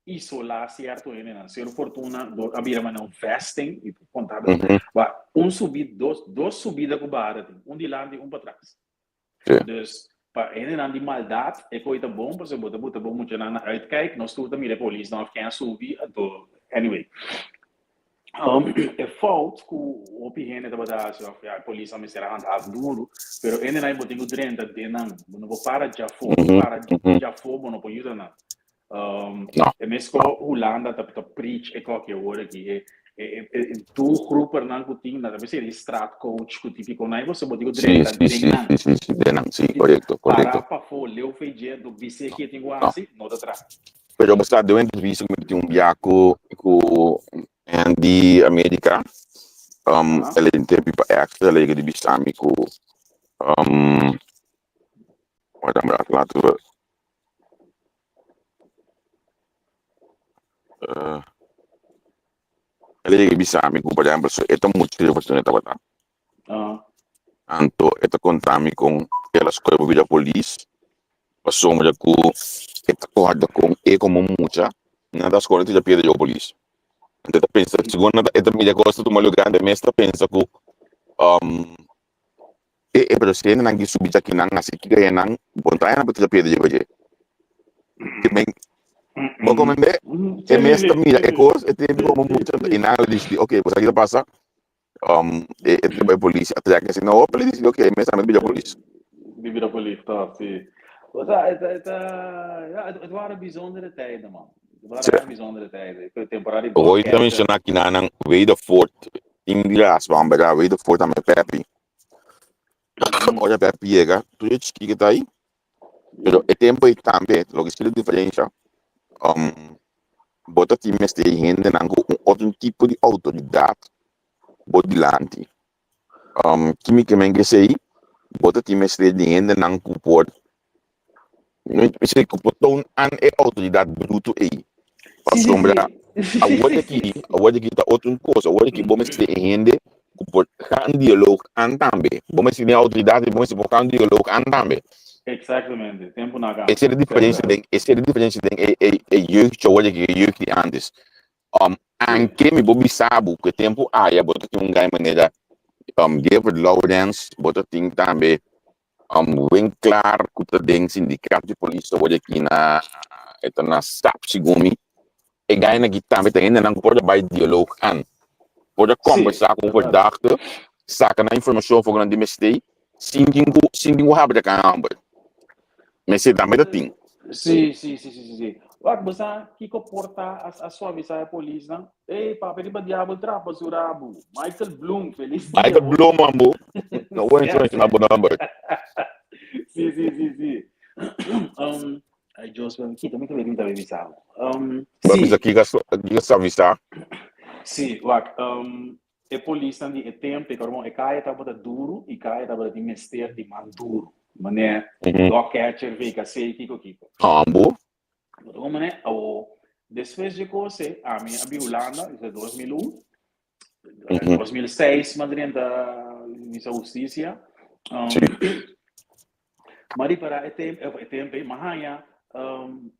isolá sierto hendenan. Señor Fortuna dor a bira manera un vesting i kontabel. Mm -hmm. Ba un subi dos dos subida ku bahada tin, un dilanti un patras. Sí. Dus pa hendenan di maldat e koi ta bon pasobra bo ta buta bo muchanan na uitkijk, nos tur ta mira e polisnan of ken a subi anto anyway. Um, e fout ku hopi hende tabata hasi of ya e polisnan mester a handhaaf duru, pero hendenan ei bo tin ku drenta den nan, bo no por para djafó, Mm -hmm. para Mm -hmm. djafó bo no por yuda nan. Um, No. e mes ko Hulanda ta, ta preach e koki awor aki. E, e, e, e, e doelgroepen ku tin, dat hebben ze die straatcoach ku típico na você bo digo Sí, drenta sí, den sí, nan. sí, sí, sí, den nan, sí, correcto, Para correcto. pafó, leu feije, do bise No, que tin no. hasi, no ta tra. Pero basta de un entrevista ku mi tin un bia ku ku Andy America, um, Aha. el a interview pa Extra, el a yega di bisa mi ku, um, wacht een raad, laten we Uh, el a yega i bisa mi ku, por ehempel, so e ta mucha di oportunidad tabata. Ah. Anto e ta konta mi kon el a skohe pa bira polis, pasobra ku e ta kòrda kon e komo mucha nan ta skohe ta pia di polis. Anto e ta pensa, segun nan ta e ta mira kos ta tuma lugar, e mes ta pensa ku um, E e pero si hendenan ki subi djakinan hasi kiko hendenan bon traha nan por tira piedra riba dje. Ke men bo komende e mes ta mira e kos e tin komo mucha i nan a disidi ok bo sa ki ta pasa um e e ta bai polis a trek asina hopi a disidi ok e mes tambe ta bira polis. Di bira polis toch si. O sea e ta e ta ja het het waren bijzondere tijden man. Het waren echt bijzondere tijden. Temporada di Roy ta dogcatcher. menciona kinanan Wedervoort tin di raspa berdad Wedervoort ta me Pepi. Ora Pepi yega tur e chiki ke ta ahi pero e tempo ei tambe loke si e diferencia um bo ta tin mester hendenan ku un otro tipo di autoridad bo dilanti. Um kimikamente esei bo ta tin mester di hendenan ku por Esei ku por toon aan e outoridat bruto ei. Pasobra awor aki, awor aki ta otro un kos. Awor aki bo mester e hende ku por gaan dialoog aan tambe. Bo mester den outoridat bo mester por gaan dialoog aan tambe. Exactamente, tempo na cambia. Esei ta diferensia den, esei ta diferensia den e e e jeugd awor aki, e jeugd di antes. Um, anke mi por bisa bo ku e tempo aya bo ta tin un gai manera um Gilbert Lawrence, bo ta tin tambe Um Winklaar ku ta den sindikato di polis ta wòrdu aki na e ta na sap segun mi. E gainan aki tambe ta hendenan ku por a bai dialoog an. Por a kombersá ku un verdachte, saka nan informashon for ku nan tin mester sin tin ku sin tin ku habra kan hamber. Mester tambe ta tin. Sí, sí, sí, sí, sí, sí. Wak, bo sa kiko por ta a a suavisá e polisnan? Ey, papia riba diabel trapa su rabu. Michael Bloom, feliz dia. Michael Bloom, ambo. No wens wens na bo number. Sí, sí, sí, sí. Um, ay, Dios, mi kita, mi kita, mi ta bisa. Um, Ba sí. bisa kika kika suavisá. Sí, wak, um, e polisnan di e tempo, e karmon, e kaya tabata duru i kaya tabata tin mester di man duru. Manera dog catcher, VKC, kiko kiko. Ambo. Bo ta komprende? Awo, despues dje kos ei, ami a bin Hulanda, esei 2001. 2006 m'a drenta misa hustisia. Um, m'a ripará e temp, e temp ei, m'a haña um,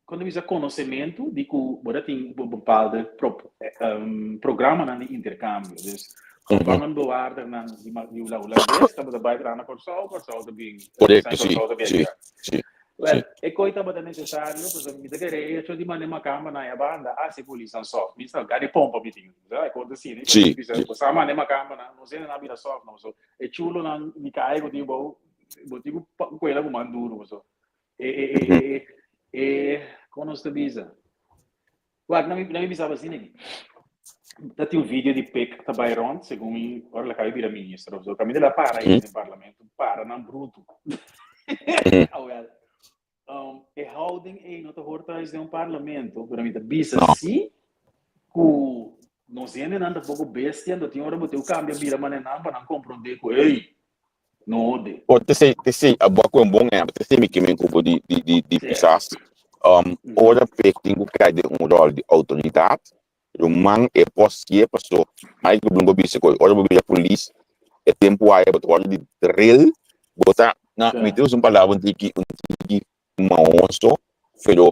kon ta bisa konosementu di ku bo ta tin bepaalde pro, um, programanan di interkambio. Dus gevangenbewaardernan di, di Hulandes tabata bai traha na Kòrsou, Kòrsou ta bin, Korekto, sí, Kòrsou ta bin sí, akí. sí. Wel, e koi tabata nesesario, pasobra mi ta kere e hecho di manda e makamba na e banda, hasi polisnan soft. Mi sa, gana e pompa mi tin. Sa, e kos asina. Sí, Bisa, sí. bo sa manda e makambanan, no sende nan bira soft no. So, e chulonan di kai ku tin bou, bo tin ku kuela ku man duru. So, e, e, e, e, E kon nos ta bisa? Wak, na mi, na mi bisaba asina aki. Ta tin un video di Pik ta bai rond, segun mi, ora la kabi bira minister of zo. Kaminda la para ahí den parlamento, para nan brutu. Awel, e houding ei no ta hoor thuis den un parlamento, pero mi ta bisa No. si ku nos hendenan ta poko bestia, anto tin ora bo tin ku kambia bira manera nan pa nan komprondé ku, hey, No de. Por tesei, tesei, abo a ku un bon ehempel, tesei mi ke men ku bo di, di, di, di Sí. pisas. Ora pek tin ku kai den un ròl di outoridat, ruman e por sié paso Michael Bloom bo bisa ku ora bo bira polis e tempu aya bo ta wòrdu di drill, bo ta, na, mi Sí. ta usa un palabra un tiki, un tiki maoso, pero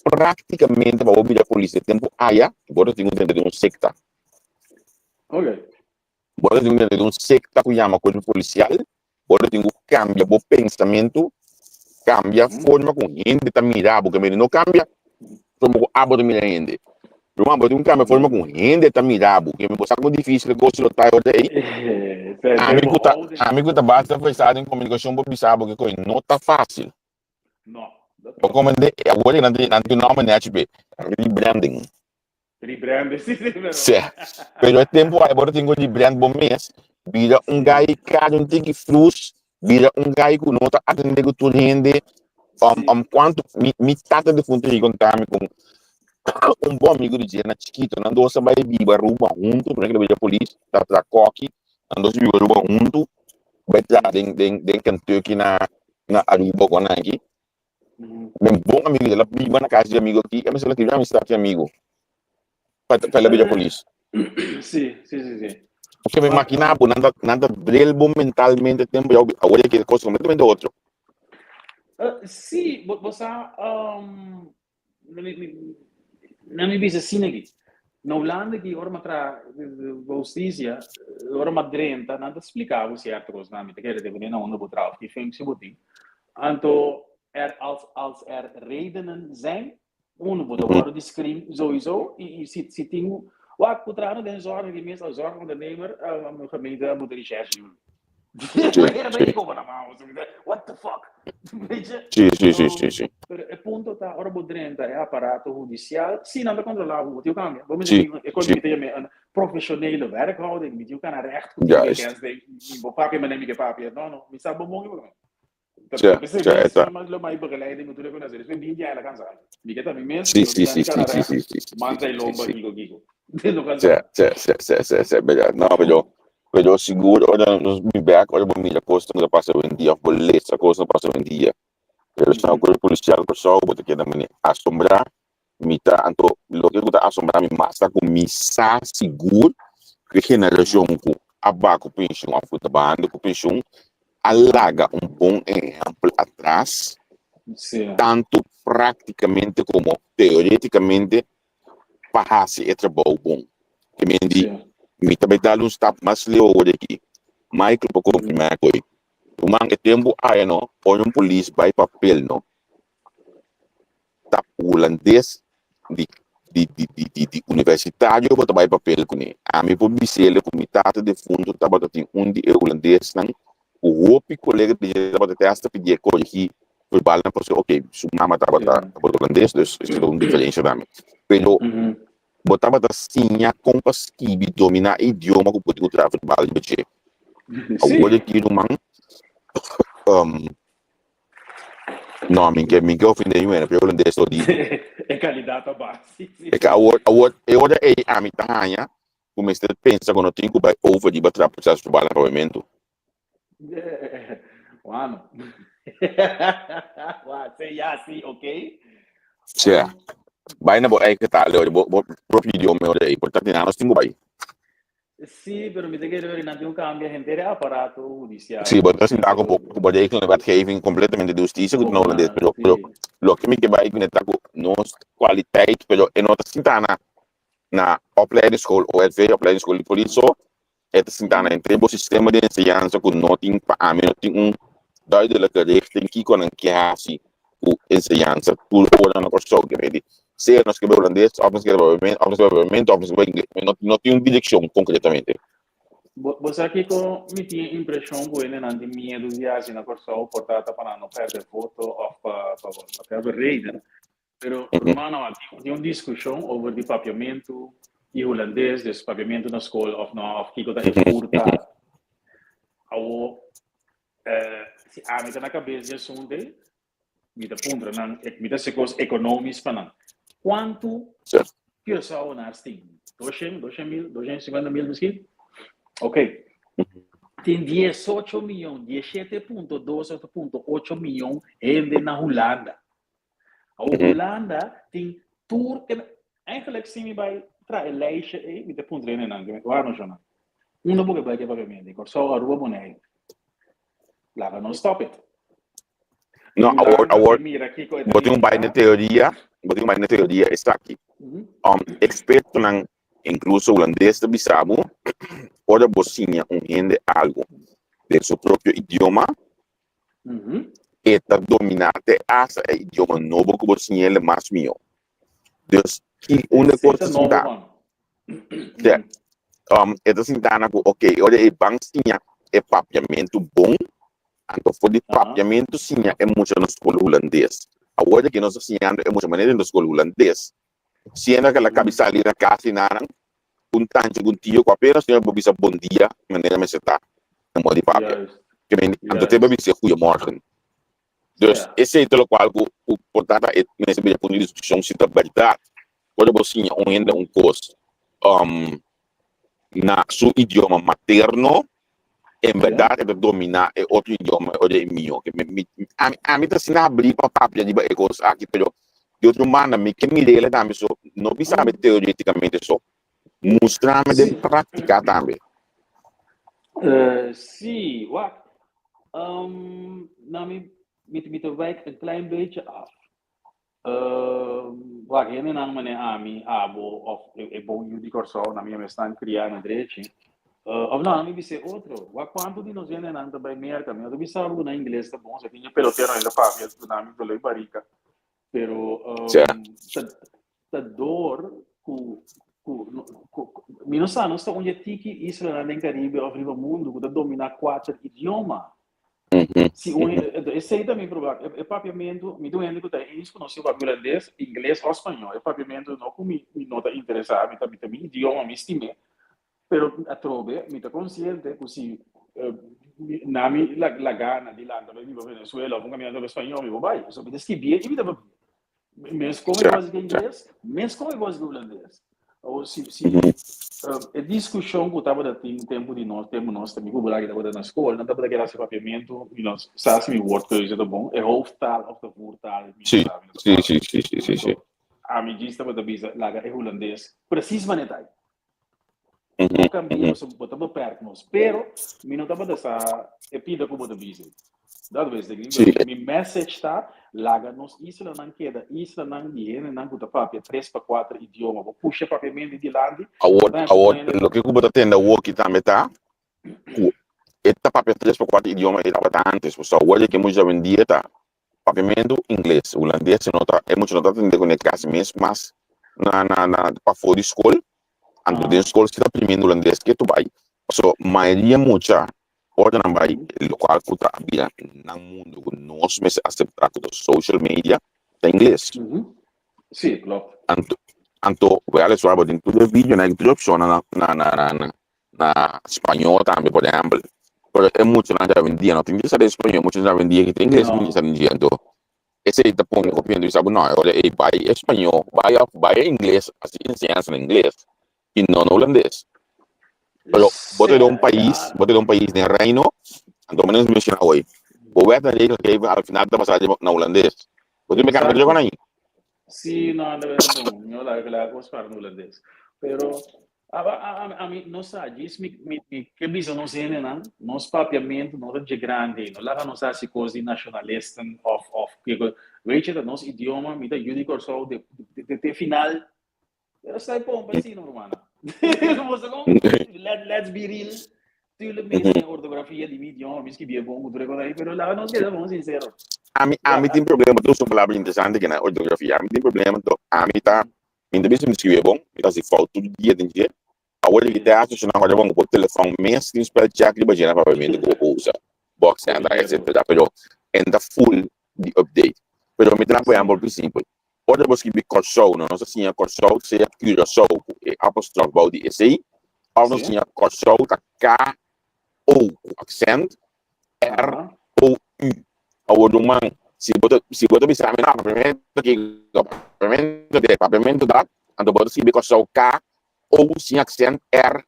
práktikamente pa bo bira polis e tempu aya bo ta tin ku drenta den un sekta. Okay. Bo ta tin ku drenta den un sekta ku yama kuerpo polisial, bo ta tin ku kambia bo pensamentu, kambia forma ku hende ta mira bo, kende no kambia forma ku abo ta mira hende. Ruman, bo tin ku kambia forma ku hende ta mira bo, kende bo sa kon difisil e kos lo ta e ora ei. Ami ku ta, ami ku ta basta versá den komunikashon por bisa bo ke kos no ta fásil. Bo komprende? Awor nan tin nan tin un nòmber nèchi p'e, rebranding. Rebrand, sí, sí, pero. Sí. Pero e tempo aí bora tingo rebrand bo mes, bira un guy cada un tiki frus, bira un guy ku no ta atende ku tur hende. Cuanto mi, mi tata defunto yi contami con un bon amigo di dje na chiquito, nan dos a bai biba Aruba hunto, primero que bira polis, ta tra koki, nan dos a biba Aruba hunto, bai tra den den den Kentucky na na Aruba con aki. Mi bon amigo, el a biba na casa di amigo aki, a mester a amistad ki amigo pa pa el a bira polis. Sí, sí, sí, sí. Porque me imagina bo, nan ta, nan ta drill bo mentalmente tempo ya awor ya ke cosa completamente otro. Sí, bo, bo sa, na mi, mi, na mi bisa asina aki. Na Hulanda aki, ora mi a traha hustisia, ora mi a drenta, nan ta splika bo sierto kosnan. Mi ta kere depende na unda bo traha of ki functie bo tin. Anto er als als er redenen zijn, uno bo ta wòrdu di screen sowieso i i si si tin wak ku traha den zorg di mes als zorgondernemer gemeente moet recherche doen. What the fuck? Weet je? Sí, sí, sí, sí, sí. Pero e punto ta, ora bo drenta e aparato hudisial, sí, nan ta kontrolá bo, bo tin ku kambia. Bo mester tin e kos mi ta yama een profesionele werkhouding, mi tin ku kana recht ku tin kens den mi bo papia manera mi ke papia. No, no, mi sa bo bon i bo. Sí, sí, eta. Lo mai begeleiding natuurlijk kunnen zeggen. Dus ben jij kan zijn. Mi ke ta mi mes, Sí, sí, sí, sí, sí, sí, sí, sí, Man sí, zij sí, lomba sí. kiko kiko. No kan Sí, zijn. sí, sí, sí, sí, sí, verdad. No, pero, pero sigur ora nos mi bek, ora bo mira kosnan ku ta pasa hoy-en-dia, of bo lesa kosnan ku ta pasa hoy-en-dia, relashoná ku e polisial Kòrsou, bo ta keda manera asombrá. Mi ta, anto loke ku ta asombrá mi mas ta ku mi sa sigur ku e generashon ku a ba ku penshun òf ku ta bahando ku penshun a laga un bon ehèmpel atras, tantu práktikamente komo teorétikamente pa hasi e trabou bon. Ke men di, mi ta bai dal un stap mas leu awor aki. Michael por konfirmá e koe. Ruman, e tempu aya no, ora un polis bai papel no, ta hulandes di di di di di di universitario bo ta bai papel kuné. Ami por bis'el ku mi tata defuntu tabata tin un di e hulandesnan ku hopi kolega di dje tabata te hasta pidié korigí verbalnan pasobra oke su mama tabata tabata hulandes dus esei ta un diferensha tambe. Pero bo tabata siña kon pa skibi dominá e idioma ku bo tin ku traha verbal riba dje. Awor aki ruman No, mi ke mi ke ofende yu ene, pero holandés to di. E kalidat a baha, sí, sí. E ka awor, awor, e ora ei ami ta haña ku mester pensa ku no tin ku bai over riba traha proceso verbal na papiamentu. Wano. Wa, sí, ya, sí, ok. Sea, bai na bo eigen taal e ora, bo, bo propio idioma e ora ei, por ta tin nos tin ku bai. Sí, pero mi ta kere weri nan tin un cambia henter e aparato hudicial. Sí, bo ta sinta cu bo cu bo regel en wetgeving completamente di husticia cu ta na holandes, pero pero loke mi ke bai cu ne ta cu nos kwaliteit, pero e no ta sinta na na opleidingsschool OLV, opleidingsschool di polis so, e ta sinta na henter bo sistema di enseñansa cu no tin pa ami no tin un duidelijke richting kico nan ke haci ku enseñansa tur ora na Kòrsou ke medi sea nos ke bai hulandes òf nos ke bai papiamentu òf nos ke bai papiamentu òf nos ke bai ingles no no tin un direkshon konkretamente. Bo, bo sa kiko mi tin e impreshon ku hendenan tin miedu di hasi na Kòrsou por ta ta pa nan no pèrdè voto òf pa pa whatever reden. Pero rumannan tin tin un diskushon over di papiamentu i hulandes, dus papiamentu na skol òf no, òf kiko ta e voertaal. Awor si ami ta na kabes di asuntu ei, Mi ta puntra nan, mi ta hasi kos ekonomis pa nan. Kuantu Curaçaoenaars tin? Doshen, 200.000, 250.000 miskien? Ok. Tin 18 miyon, 17.2 of punto ocho miyon hende na Hulanda. Awor Hulanda tin tur, eigenlijk si mi bai traha e lijstje ei, mi ta puntra hendenan, wak no shona. Unda bo ke bai ke papiamentu? Kòrsou, Aruba, Boneiru. Laga nos stop it. No, awor, awor, bo tin un bai na teoria, bo tin un bai na teoria esaki. Um, expertonan, incluso hulandes ta bisa bo, ora bo siña un hende algo den su propio idioma, e ta domina te hasta e idioma nobo ku bo siñ'el mas mihó. Dus, ki un de kos ta sinta, Ja. Um, e ta sinta na ku, ok, ora e ban siña e papiamentu bon, anto for di papiamentu siña e mucha na skol hulandes. Awor aki nos ta siñando e mucha manera den skol hulandes. Siendo ke la kabi sali na kas di nanan, un tanchi ku un tio ku apenas tin bo bisa bon dia manera mester ta na moda di papia. Ke men, anto te bo bisa goeiemorgen. Dus esei ta lokual ku ku por ta ta e mester bira punto di diskushon si ta bèrdat. Ora bo siña un hende un kos na su idioma materno, en bèrdat e ta dominá e otro idioma ora e mihó. Ami ami ta asina habrí pa papia riba e kos aki, pero di otro banda mi ke mir'el tambe so no bisa mi teoretikamente so, mustra mi den práktika tambe. Sí, wak. Nou, mi, mi, mi ta wijk een klein beetje af. Um, wak, hendenan mane ami, abo, of e, e bon yu di Kòrsou, nan mi a mesnan kriá na drechi. Of no, mi bis'é otro. Wak kuantu di nos hendenan ta bai Merka? Mi no ta bisa bo ku nan ingles ta bon, sa tin e peloteronan ta papia, nan mi doló e barika. Pero um, ta, ta door ku ku ku mi no sa nos ta un di e tiki islanan den Caribe of riba mundu ku ta dominá kuater idioma. Si un esei ta mi problema. E papiamentu, mi ta un hende ku ta eens ku nos si papia hulandes, ingles òf spañó. E papiamentu no ku mi mi no ta interesá, mi ta mi ta mi idioma, mi stim'é. Pero atrobe mi ta konsiente ku si na mi laga na di lanta bai biba Venezuela òf un kaminda ta spañó mi por bai. So mi ta skibié i mi ta papia. Mes kon e kos di ingles, mes kon e kos di hulandes. Awor si si e diskushon ku tabata tin tempu di nos, tempu nos ta mi ku Bulaki tabata na skol, nan tabata kere hasi papiamentu, mi no sa si mi woordkeuze ta bon, e hoofdtaal òf de voertaal, mi no sa, mi no ta Sí, sí, sí, sí, sí, sí. Ami djis tabata bisa laga e hulandes presis manera ta ai. No cambia pasobra bo ta beperk nos. Pero mi no tabata sa e pida ku bo ta bisa. Dat wist ik niet. Pero mi message ta, laga nos islanan keda islanan di hendenan ku ta papia tres pa kuater idioma. Bo pusha papiamentu dilanti. Awor, awor, loke ku bo ta tende awoki tambe ta ku e ta papia tres pa kuater idioma e tabata antes. Pasobra awor ke mucha awendia ta Papiamentu, ingles, hulandes e no ta e mucha no ta atende kuné kasi mes mas na na na pafó di skol. Anto den skol si ta primiendo hulandes ke tu bai. Paso mayoria mucha ora nan bai lokual ku ta bira nan mundu ku nos mester aseptá ku ta social media ta ingles. Sí, klopt. Anto anto wèliswaar bo tin tur e videonan i tur e opshonnan na na na na na spañó tambe por ehèmpel. Pero e muchanan di awendia no ta interesá den spañó, e muchanan di awendia ki ta ingles No. interesá den dje. Anto esei ta pone hopi hende bisa bo no, e ora ei bai e spañó, bai òf bai e ingles, hasi enseñansa na ingles i no na hulandes. Pero bo ta den un pais, bo ta den un pais den Reino, anto manera nos menshoná hoy, bo wet en regelgeving al final ta basá na hulandes. Bo tin mekano Exacto. ku ahí. Sí, no, no, no, no, la la kos para hulandes. Pero Ami no sa, djis mi mi ke bisa nos hendenan, nos papiamentu no ta dje grandi, no laga nos hasi kos di nashonalisten òf òf kiko. Weet je, ta nos idioma, mi ta yu di Kòrsou de de te final, pero sa e pompa asina rumannan. Bo sa kon? Let let's be real, tuurlijk mi ke ortografia di mi idioma, mi skibi e bon ku tur e kos ei, pero laga nos keda bon sinsero. Ami ami tin problema, tur su palabra interesante ke na ortografia, ami tin problema, ami ta Mi ta bisa mi skribi e bon, mi ta hasi fout tur dia den dje. Awor di te hasi shona ora bon ku bo telefòn mes tin spell check riba dje na papiamentu ku bo por usa, box center etcetera, pero e no ta full di update. Pero mi ta na por ehèmpel hopi simpel, ora bo skibi Kòrsou no nos ta siña Kòrsou sea Curaçao ku e apostrof bou di esei òf nos siña Kòrsou ta K-O ku aksènt R-O-U. Awor ruman si bo ta si bo ta bisa mi no papiamentu kiko papiamentu de papiamentu dat anto bo ta skibi Kòrsou K O sin aksènt R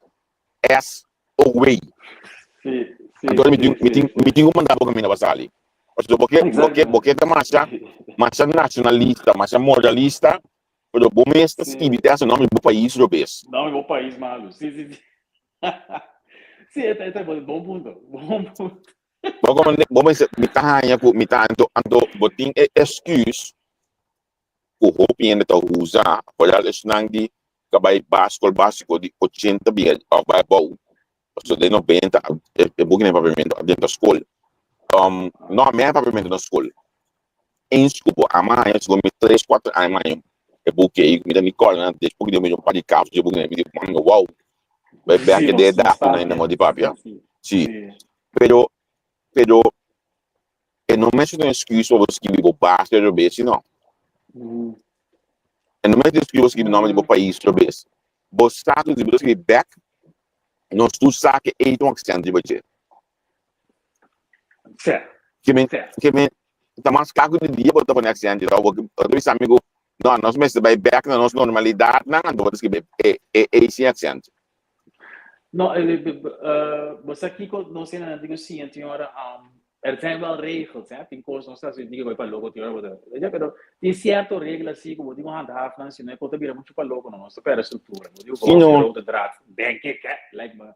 S O W. Anto mi tin mi tin mi tin ku manda bo kaminda pa sali. Pasobra bo ke bo ke bo ke ta masha masha nashonalista, masha moralista, pero bo mes ta skibi te hasi nòmber di bo pais robes. Nòmber di bo pais malu. Si si si. Si e ta e ta bon punto. Bon punto. Bo komprende? Bo mester mi ta haña ku mi ta anto anto bo tin e excuse ku hopi hende ta usa, foral esnan di ta bai ba skol básiko di ochenta bia òf bai abou, pasobra den nobenta e bukinan di papiamentu a drenta skol. No, mi a haña papiamentu na skol. Eens ku bo ama haña segun mi tres kuater aña mi haña e buki ei, mi ta mi kòrda nan despues ku mi un par di kaso di e bukinan mi di manga wou, bai bèk den e datonan ainda di papia. Si, pero pero e no mester ta un excuse pa bo skibi bo baas di robes si no. E no mester excuse pa bo skibi nomber di bo pais robes. Bo sa cu si bo ta skibi bek, nos tur sa cu ey ta un accent riba dje. Ke men, ke men, ta mas kla cu di dia bo ta pone accent riba, bo ta bisa mi cu no, nos mester bay bek na nos normalidadnan, anto bo ta skibi e ey sin accent. No, bo sa kiko nos hendenan tin ku siña tin ora, er zijn wel regels, hè, tin kos nos ta hasi tin ke bai pa loko tin ora bo ta, ya, pero tin sierto regla si ku bo tin ku handhaaf nan, si no e kos ta bira muchu pa loko, no, nos ta pèrdè struktura, bo tin ku Si volg de no. rode draad, denk ik, hè, lijkt me,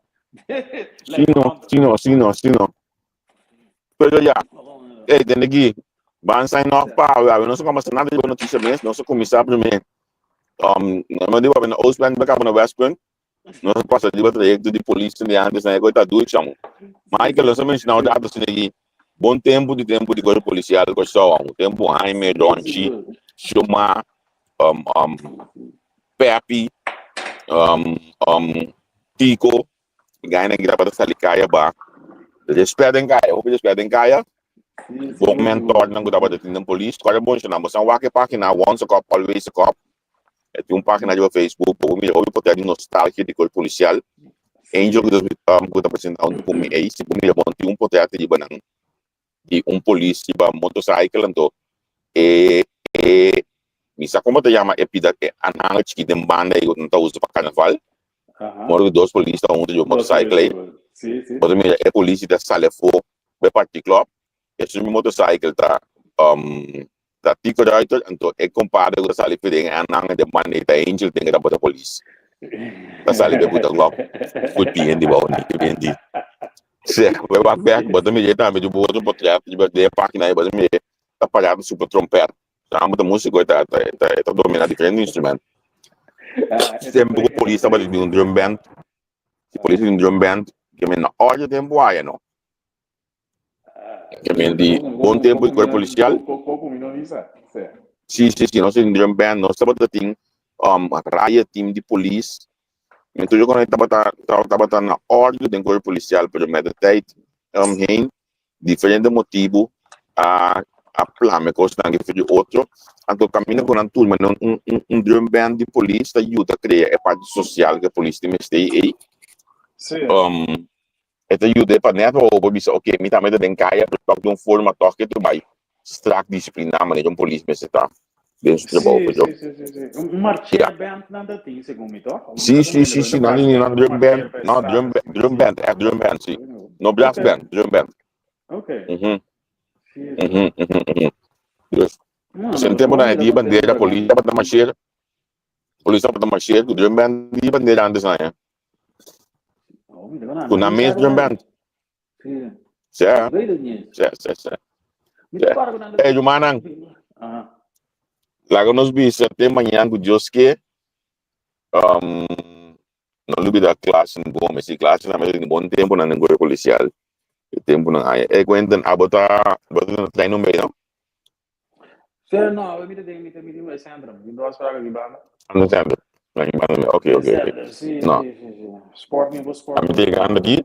Si lijkt me no, handig. si no, si no, si no. Pero ya, ey, tende aki, ban sign off pa awe, awe nos no kaba nada di bo notisia mes, nos a kuminsá promé, nos a di wak na Oostpunt, bai kaba na Westpunt, Nos a pasa riba trayecto di polis di antes na e ta dushi amo. Michael, nos a menciona un rato asina aki, bon tempo di tempo di cuerpo policial Curaçao amo. Tempo Jaime, Ronchi, Xiomar, um, um, Pepi, um, um, Tico, gaina ki tabata sali kaya ba. Respet den kaya, hopi respet den kaya. Bon mentornan ku tabata tin den polis. Kore bon shona, bo san wak e pagina Once a Cop, Always a Cop. E tin un página riba Facebook, bo por mira hopi potrèt di nostalgia di kuerpo polisial. Angel ku ta ku ta presentá huntu ku mi ei, si bo mira bon tin un potrèt riba nan di un polis riba motorcycle anto e e mi sa komo ta yama e pida e anhanger chikit den banda ei ku nan ta usa pa karnaval. Moro ku dos polis ta huntu riba motorcycle ei. Bo ta mira e polis ta sali afó bai party club, esun motorcycle ta Ta Tico Ruiter, anto e compadre cu ta sali piden e anan den banda ta Angel den ta bota polis. Ta sali be buta glop cu pien di bou ni pien di. Seh, we wak bek, bo ta mira tambe di bo otro portret riba den e pagina ei, bo ta mira ta pará ta super trompet. Amo ta musico e ta ta ta domina diferente instrument. Tempo cu polis tabata di un drum band, si polis di un drum band, ke men na oye tempo aya no. Ke di bon tempo di cuerpo policial. Si, si, si, nos tin drum band, nos tabata tin um, riot team di polis. Mi tur con tabata tabata na orde den cuerpo policial, pero met de tijd um, heen, diferente motibo a a plame cosnan di di otro. Anto camina con nan tur, maar un, un, un, un drum band di polis ta yuda crea e parte social que polis tin mester ei. Sí. Um, E ta yuda e pa nèt pa bo por bisa, oke, mi tambe ta den kaya, pero tòg di un forma tòg ke ta bai strak disipliná manera un polis mester ta den su trabou. Sí, Pasobra, sí, sí, sí, sí. Un ya. marcher band nan ta tin, segun mi, tòg? Un Sí, ta sí, sí, un sí, nan brass tin band, nan un drum band, marcher pa no, strada, drum, sí, drum sí. band, ègt drum band, sí. No brass Oké, band, drum band. oké. Mhm, Sí, mhm, sí. mhm, mhm. Dus, No, dus en no, tempo bon nan e mira di bon tempo bandera, ta polis nan. tabata marcher, polis tabata marcher ku drum band di bandera antes nan, eh. Oh, mi ta Ku no nan mi mes sa drum nan. band. Sí. Sè, Weet het niet eens. sè, sè, sè. Mi Sè. ta para ku nan. Ey, rumannan, Aha. laga nos bisa te mañan ku Dios ke. Um, no lubida Klaassen Gomez. Si Klaassen a mete bon tempo nan den cuerpo policial. E tempo nan haya. Ey, Quentin, abo ta, bo ta na trein un bay, no? Sè, no, mi ta den, mi ta mi tin e centrum. Mi dos afspraken di banda. Ando centrum. Aki banda mi. Ok, ok, ok. Sí, No. sí. Sport mi bo sport. Ami ta yegando aki.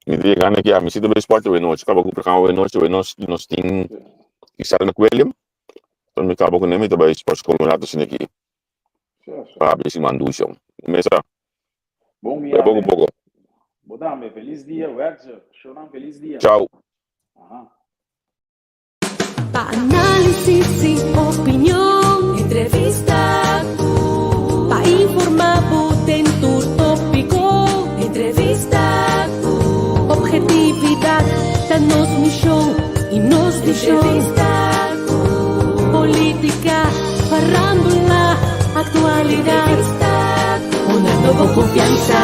Mi ta yegando aki. Ami si ta bay sport awe nochi. Kaba ku programa awe nochi. Awe nos nos tin Isabel McWilliam. Entonces mi kaba kuné mi ta bay sport school un rato asina aki. Pa habri siman dusha. Mesa. Bon Bay poko poko. Bo tambe. Feliz dia, Wetzel. Shonan feliz dia. Chao. Aha. Pa análisis i opinion, entrevista ku. Pa informá bo den tur tópiko, entrevista ku. Objetividat ta nos mishon i nos vishon. Entrevista ku. Polítika, farándula, aktualidat. Entrevista ku. Honrando bo konfiansa.